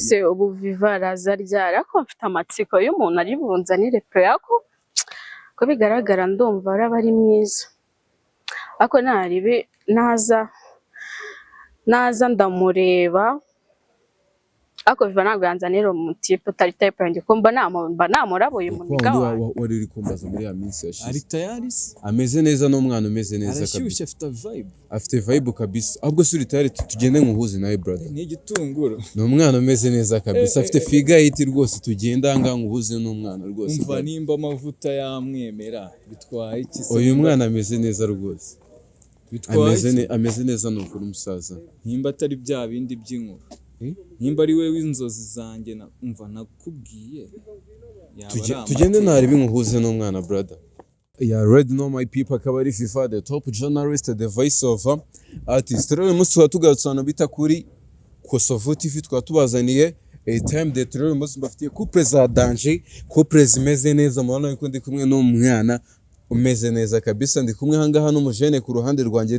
Se ubu Viva araza ryari? Ariko mfite amatsiko y'umuntu ari bunzanire pe, ariko ko bigaragara ndumva araba ari mwiza, ariko naribi naza naza ndamureba. Ariko Viva ntabwo yanzanira umutipe utari type yanjye, kuko mba namurabuye Wa umuniga wundi wanjye. Wari uri kumbaza muri ya minsi Ari yashize. tayari se? Ameze neza, n'umwana umeze neza kabisa. Arashyushye, afite vibe. Afite vibe kabisa. Ahubwo se uri tayari tugende nkuhuze nawe, brother? Ni igitunguru. Ni umwana umeze neza kabisa, afite figure eight rwose. Tugenda ahangaha nkuhuze n'umwana rwose. Umva, brother. nimba amavuta yamwemera, bitwaye iki se? Uyu mwana ameze neza rwose. Bitwaye Ameze iki? ameze neza, ni ukuri umusaza. Nimba atari bya bindi by'inkuru, Eh? nimba ari we w'inzozi zanjye, umva nakubwiye, yaba ari Tugende. amateka. Ntaribi nkuhuze n'umwana, brother. Yeah, already know my people, akaba ari FIFA, the top journalist, the voice of artist. Rero uyu munsi tukaba tugarutse ahantu bita kuri Kosovo TV, tukaba tubazaniye a time date. Rero uyu munsi mbafitiye couple za danger, couple zimeze neza. Murabona yuko ndi kumwe n'umwana umeze neza kabisa. Ndi kumwe ahangaha n'umujene ku ruhande rwanjye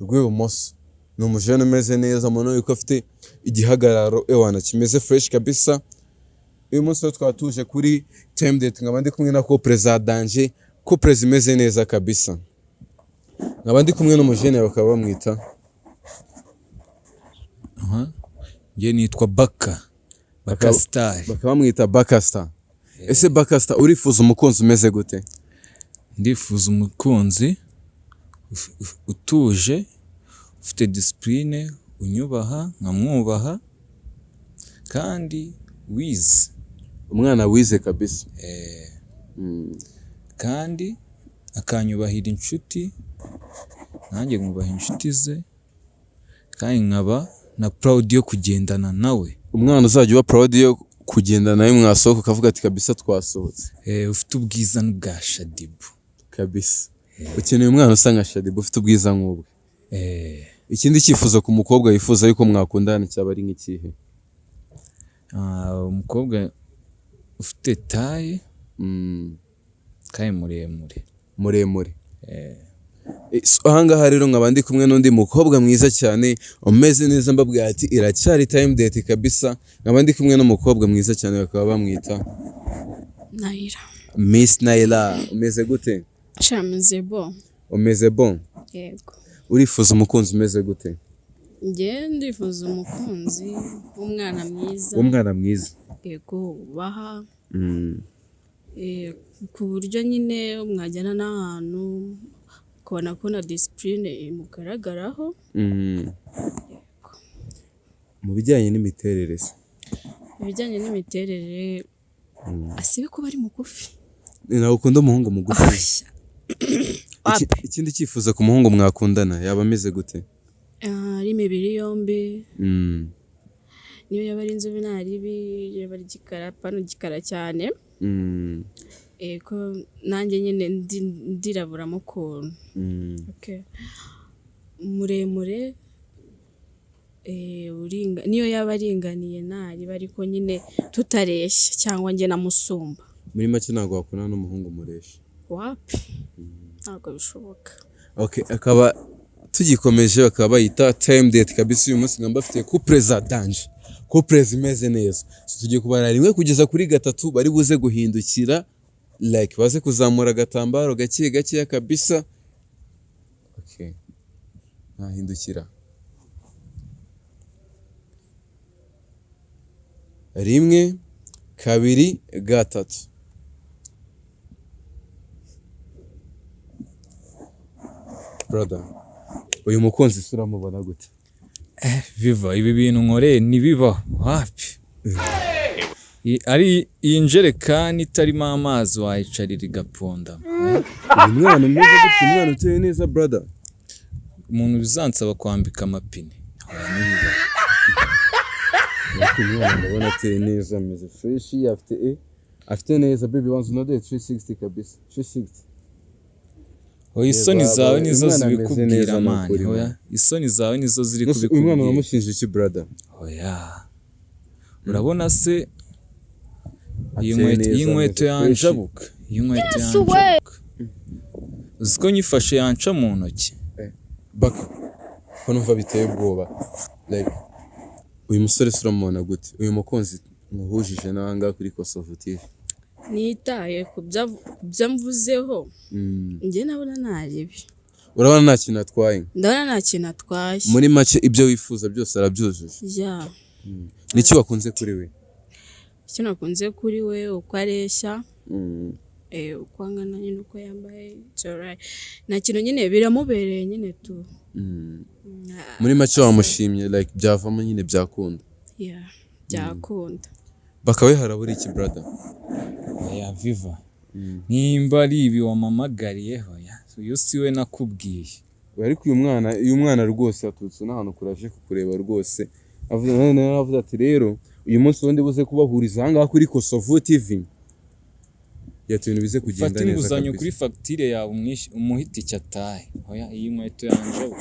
rw'ibumoso. Ni umujene umeze neza, murabona yuko afite igihagararo ewana kimeze fresh kabisa. Uyu munsi rero twaba tuje kuri time date, nkaba ndi kumwe na couple za danger, couple zimeze neza kabisa. Nkaba ndi kumwe n'umujene, bakaba bamwita Aha. Njye nitwa Baka Baka Star. Bakaba bamwita Bakasta. Ese Bakasta, urifuza umukunzi umeze gute? Ndifuza umukunzi utuje, ufite discipline, unyubaha nkamwubaha, kandi wize. Umwana wize kabisa. Kandi akanyubahira inshuti, nanjye nkubaha inshuti ze, kandi nkaba na proud yo kugendana nawe. Umwana uzajya uba proud yo kugenda nawe, mwasohoka ukavuga ati kabisa twasohotse. Ufite ubwiza n'ubwa Shaddyboo. Kabisa, ukeneye umwana usa nka Shaddyboo, ufite ubwiza nk'ubwe. Ikindi cyifuzo ku mukobwa wifuza yuko mwakundana cyaba ari nk'ikihe? Umukobwa ufite taille kandi muremure. Muremure. So ahangaha rero nkaba ndi kumwe n'undi mukobwa mwiza cyane umeze neza. Mbabwira ati iracyari time date kabisa. Nkaba ndi kumwe n'umukobwa mwiza cyane, bakaba bamwita Nayira. Miss Naila, umeze gute? Shameze bo. Umeze bon? Yego. Urifuza umukunzi umeze gute? Njye ndifuza umukunzi w'umwana mwiza. Umwana mwiza. Yego, wubaha, ku buryo nyine mwajyana n'ahantu ukabona ko na discipline imugaragaraho. Mu bijyanye n'imiterere se? Ibijyanye n'imiterere, asibe kuba ari mugufi. Nawe ukunda umuhungu mugufi? Ikindi cyifuzo ku muhungu mwakundana, yaba ameze gute? Ari imibiri yombi. Niyo yaba ari inzobe nta ribi, yaba ari igikara, pano igikara cyane. Ko nanjye nyine ndiraburamo ukuntu. Okay. Muremure, niyo yaba aringaniye ntariba, ariko nyine tutareshya cyangwa njye namusumba. Muri make ntabwo wakundana n'umuhungu muresha? Wapi, ntabwo bishoboka. Okay, akaba tugikomeje, bakaba bayita time date kabisa. Uyu munsi nkaba mbafitiye couple za danger, couple zimeze neza. So, tugiye kubara rimwe kugeza kuri gatatu, bari buze guhindukira, like baze kuzamura agatambaro gake gakeya kabisa. Okay, ntahindukira. Rimwe, kabiri, gatatu. Brother, uyu mukunzi se uramubona gute? Viva, ibi bintu nkoreye ntibibaho, wapi. Ari iyi njerekani itarimo amazi wayicarira igaponda. Uyu mwana umeze gutya, umwana uteye neza, brother. Umuntu bizansaba kwambika amapine. Oya, ntibibaho. Ariko uyu mwana ndabona ateye neza, ameze fresh, afite afite neza. Baby, wanze unodeye 360 kabisa, 360. Oya, isoni Reba, zawe uyu nizo mwana ameze zibikubwira neza, ni man. ukuri, Oya, man. isoni zawe nizo ziri Uyu mwana kubikubwira. uramushinja iki, brother? Oya, urabona se iyi Ateye nkweto, iyi neza, nkweto ameze fresh. yanjabuka, iyi nkweto yanjabuka, uzi ko nyifashe yanca mu ntoki? Baka, ko numva biteye ubwoba, like Uyu musore se uramubona gute? Uyu mukunzi muhujije n'aha ngaha kuri Kosovo TV. Nitaye ku byo mvuzeho, njye ndabona nta ribi. Urabona nta kintu atwaye? Ndabona nta kintu atwaye. Muri make ibyo wifuza byose arabyujuje? Yeah. Niki wakunze kuri we? Icyo nakunze kuri we, uko areshya, uko angana nyine, uko yambaye, it's alright. Nta kintu nyine, biramubereye nyine tu. Muri make wamushimye, like byavamo nyine, byakunda? Yeah, byakunda. Bakawe harabura iki, brother? Oya Viva, nimba ari ibi wamamagariyeho, ya uyu si we nakubwiye. Ariko uyu mwana rwose aturutse n'ahantu kure aje kukureba rwose. Avuze none aravuze ati rero uyu munsi wundi buze kubahuriza aha ngaha kuri Kosovo TV, yati ibintu bize kugenda Ufate neza inguzanyo kabisa. Kuri fagitire yawe, umuhe itike atahe. Oya, iyi nkweto yanje.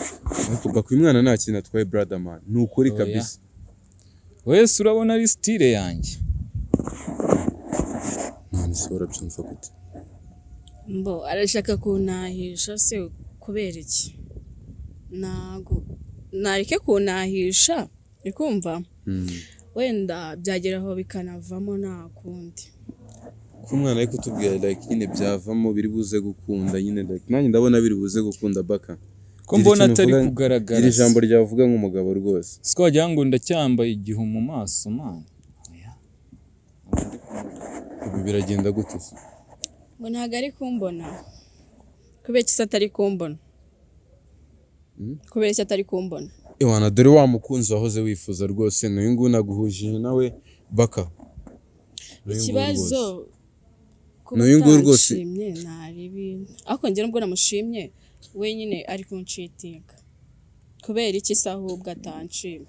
Ariko Baka, uyu mwana nta kintu atwaye, brother man, ni ukuri Oya. kabisa. Wese urabona ari style yanjye. None se urabyumva gute? Mbo arashaka kuntahisha se kubera iki? Ntago nareke kuntahisha, uri kumva? Wenda byageraho bikanavamo, nta kundi. Ko umwana ari kutubwira like nyine byavamo, biri buze gukunda nyine, like nanjye ndabona biri buze gukunda, Baka. Ko Gira mbona ikintu atari kugaragara. Gira ijambo ryavuga nk'umugabo rwose. Si ko wagira ngo ndacyambaye igihu mu maso, man? Oya. Ibi biragenda gute se? Ngo ntabwo ari kumbona. Kubera iki se atari kumbona? Kubera iki atari kumbona? Ewana, dore wa mukunzi wahoze wifuza rwose, n'uyu nguyu naguhujije nawe, Baka. N'uyu nguyu Ikibazo rwose. kuba N'uyu nguyu rwose. atanshimye nta ribi, ariko njye nubwo namushimye, wenyine ari kunshitinga. Kubera iki se ahubwo atanshima?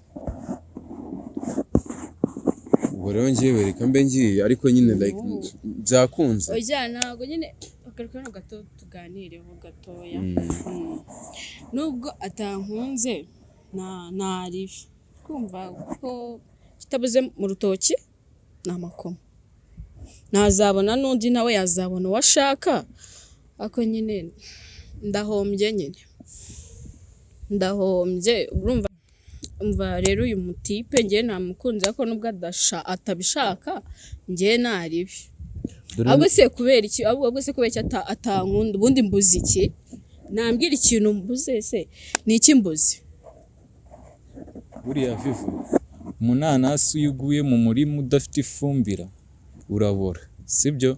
Ubwo rero ngewe reka mbe ngiye, ariko nyine like byakunze. Oya, ntabwo nyine, agaruka hano gato tuganireho gatoya. Nubwo atankunze nta ribi, kumva ko kitabuze mu rutoki ni amakoma, ntazabona n'undi, nawe yazabona uwo ashaka, ariko nyine ndahombye, nyine ndahombye, urumva? Umva rero, uyu mutipe njyewe namukunze, ariko nubwo atabishaka, njyewe nta ribi. Ahubwo se kubera iki, ahubwo se kubera iki atankunda? Ubundi mbuze iki? Nambwira ikintu mbuze se, ni iki mbuze? Buriya Viva, umunanasi iyo uguye mu murima udafite ifumbire urabora, sibyo?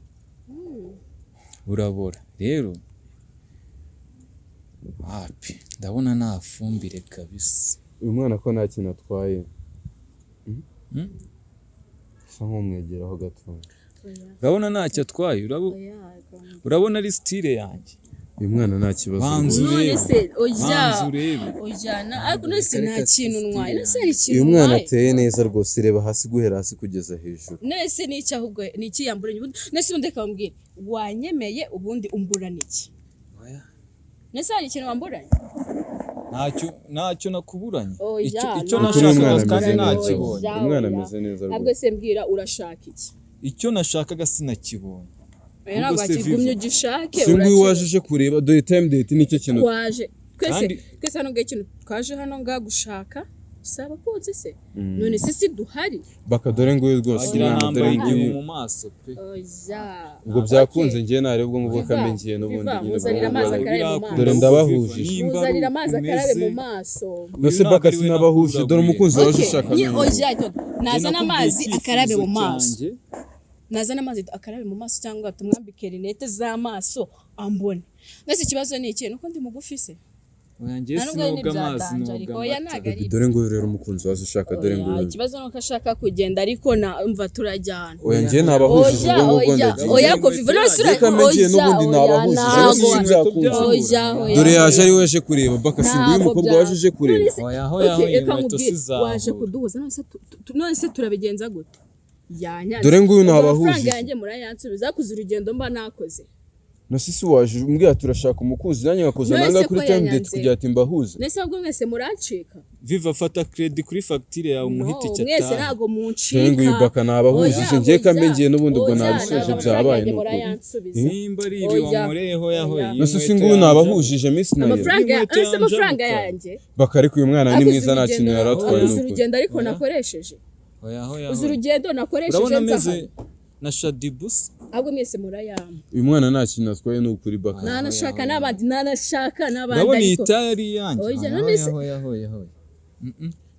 Urabora. Rero wapi, ndabona nta fumbire kabisa. Uyu mwana ko nta kintu atwaye? Mm? Usa nk'umwegeraho gato. Urabona ntacyo atwaye, urabona ari style yanjye. Uyu mwana nta kibazo Banza rwose. None urebe. se oya. Banza urebe. Oya na, ariko none se nta Reka kintu ntwaye? None se hari ikintu Uyu mwana ntwaye? ateye neza rwose, reba hasi, guhera hasi kugeza hejuru. None se ni iki ahubwo, ni iki yamburanye ubundi? None se ubundi reka mbwire, wanyemeye, ubundi umburana iki? Oya. None se hari ikintu wamburanye? Ntacyo nakuburanye. Oya, Icyo nta- Ukuri uyu mwana nashakaga kandi ameze neza. nakibonye. Oya, Uyu mwana oya. ameze neza Ahubwo rwose. se mbwira, urashaka iki? Icyo nashakaga sinakibonye. Oya, ntabwo Ubwo se wakigumye Viva? ugishake. Si nguyu urakibona. waje uje kureba, dore time date nicyo kintu. Twaje twese. Twese hano ngaha, ikintu twaje hano ngaha gushaka si abakunzi se? None se si duhari? Baka, dore nguyu rwose. Wagira Umwana dore nambaye igihu nguyu. mu maso pe. Oya. Ubwo byakunze, njye nareba ubwo ngubwo Viva, kambe ngiye n'ubundi Viva, nyine muzanire ubwo amazi ngubwo. akarabe mu maso. Dore ndabahujije. Muzanire amazi akarabe mu maso. Mbese Baka, sinabahuje? Dore umukunzi waje ushaka Ni n'uyu. oya, nazana amazi akarabe mu maso, nazana amazi akarabe mu maso, cyangwa tumwambike rinete z'amaso ambone. Mbese ikibazo ni iki? Nuko ndi mugufi se? Oya, njye Nta nubwo ari sinoga amazi, n'ibya danger, noga ariko oya, amata. ntabwo ari Dore nguyu rero umukunzi waje ushaka, dore Oya, nguyu. ikibazo nuko ashaka kugenda, ariko na umva, turajyana. Oya, njye nabahujije, Oya, ubwo ngubwo oya, ndagiye. oya, ko Viva, none se Reka mbe ngiye oya, n'ubundi oya, nabahujije, ntabwo. si byakunze. Oya, oya, Dore yaje oya. ari we aje kureba. Baka, si nguyu Ntabwo umukobwa waje uje kureba? None se- Oya, hoya, Okay, hoya, reka inkweto nkubwire, si waje zahura. kuduhuza, none se turabigenza gute? Yanyanze. Dore nguyu Ubwo nabahujije. amafaranga yanjye murayansubiza, hakuze urugendo mba nakoze. Na sisi waje umbwira turashaka umukunzi, nanjye nkakuzana None ahangaha se kuri ko Time Date yanyanze? kugira ati mbahuze. Nese ahubwo mwese murancika? Viva, fata credit kuri fagitire yawe, No, umuhite icyo mwese ataha. ntabwo Dore nguyu muncika. Baka nabahujije, Oya, ngiye kambe oya, ngiye n'ubundi ubwo oya, nabisoje, ntabwo byabaye amafaranga ni ukuri. murayansubiza. Nimba ari ibi Oya. wankoreyeho yaho Oya. iyi Na sisi nkweto nguyu yanjye. nabahujije, Miss Nayo. Amafaranga Inkweto ese amafaranga yanjabuka. yanjye? Baka, ariko uyu mwana ni Ariko uzi mwiza, nta urugendo- kintu yari atwaye, uzi ni ukuri. urugendo ariko Oya. nakoresheje? Oya, oya, Uzi oya. urugendo nakoresheje Urabona nza ameze hano? na Shadibusi. Ahubwo mwese murayampa. Uyu mwana nta kintu atwaye, ni ukuri, Baka. Nanashaka n'abandi, nanashaka n'abandi, Urabona iyi ariko taye ari iyanjye. Oya, Oya, none se- oya, oya, oya.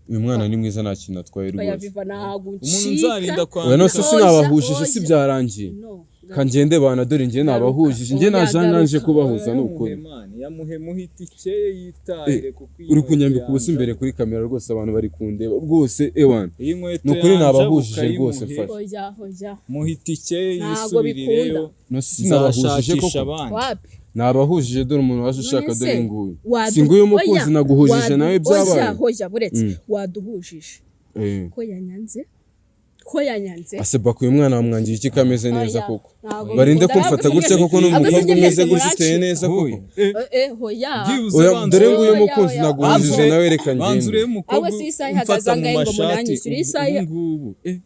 Uyu mwana ni mwiza, nta kintu atwaye Oya, rwose. Viva, ntabwo Umuntu nzarinda uncika. Oya, no kwambika. sisi Oya, nabahujije, si oya. byarangiye? No. Kangende bana, dore njye nabahujije, njye Oya, naje nanje garuka. kubahuza, ni ukuri. Yamuhe muhe itike ye yitahire, kuko iyi Uri nkweto kunyambika ubusa yanjye- imbere kuri kamera rwose, abantu bari kundeba rwose, ewana. Iyi nkweto Ni ukuri yanjye nabahujije abuka rwose, yimuhe. mfasha. Oya, oya. Muhe itike ye Ntabwo yisubirireyo. bikunda. No sisi nabahujije Nzashakisha koko. abandi. Wapi? Nabahujije, dore umuntu waje ushaka, None dore se, nguyu. Si nguyu umukunzi oya, naguhujije nawe, byabaye. Oya, oya, buretse waduhujije. Ko yanyanze, ko yanyanze. Ase Baka, uyu mwana wamwangiye iki kameze neza Oya, koko? ntabwo Barinde bikunda. kumfata Ahubwo gutya se koko, ni ahubwo se umukobwa njye umeze mwese gutya, uteye murancika. neza koko. Huye. Eh, Eh, oya. byibuze Oya, banza dore nguyu Oya, mukunzi oya. naguhujije Banzure- nawe, reka banza ngende. urebe umukobwa Ahubwo si isaha ihagaze umfata mu angahe ngo mashati munanyishyure? Isaha ubu ngubu. Eh,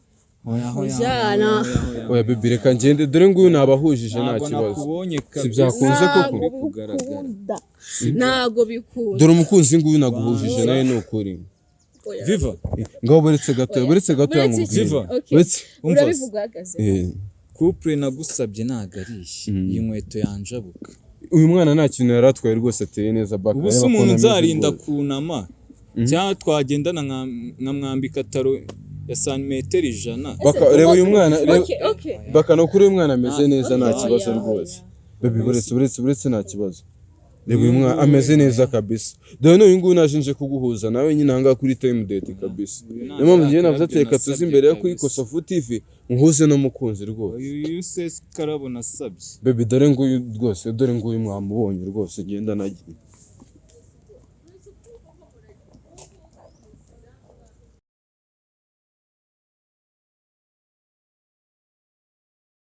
oya, oya, Oya, oya, na- oya, oya. Oya baby, reka ngende, dore nguyu nabahujije, nta Ntabwo kibazo. nakubonye Si kabisa. byakunze koko? Ntabwo Biri kugaragara. bikunda, ntabwo bikunda. Dore umukunzi nguyu naguhujije nawe, ni ukuri. Oya. Viva. Ngaho buretse gatoya, buretse gatoya Buretse iki? nkubwire. Viva. Okay. Buretse. Umva se. Urabivuga uhagaze. Couple nagusabye ntabwo ari iyi. Iyi nkweto yanjabuka. Uyu mwana nta kintu yari atwaye rwose, ateye neza, Baka. Ubu se Reba umuntu ukuntu ameze nzarinda rwose. kunama cyangwa twagendana nkamwambika taro ya santimetero 100? Baka, reba uyu mwana, Okay, okay. Baka, ni ukuri uyu mwana ameze neza, nta okay. kibazo Oya, rwose. oya. Baby, buretse, buretse, buretse, nta kibazo. Reba uyu mwana ameze neza kabisa. Dore n'uyu nguyu naje nje kuguhuza nawe nyine ahangaha kuri Time Date kabisa. Uyu Niyo mpamvu njyewe navuze ati ntabwo reka tuze nasabye imbere yo kuri kabisa. Kosovu TV muhuze n'umukunzi rwose. Uyu usesi karabo nasabye. Baby, dore nguyu rwose, dore nguyu mwamubonye rwose, genda nagiye.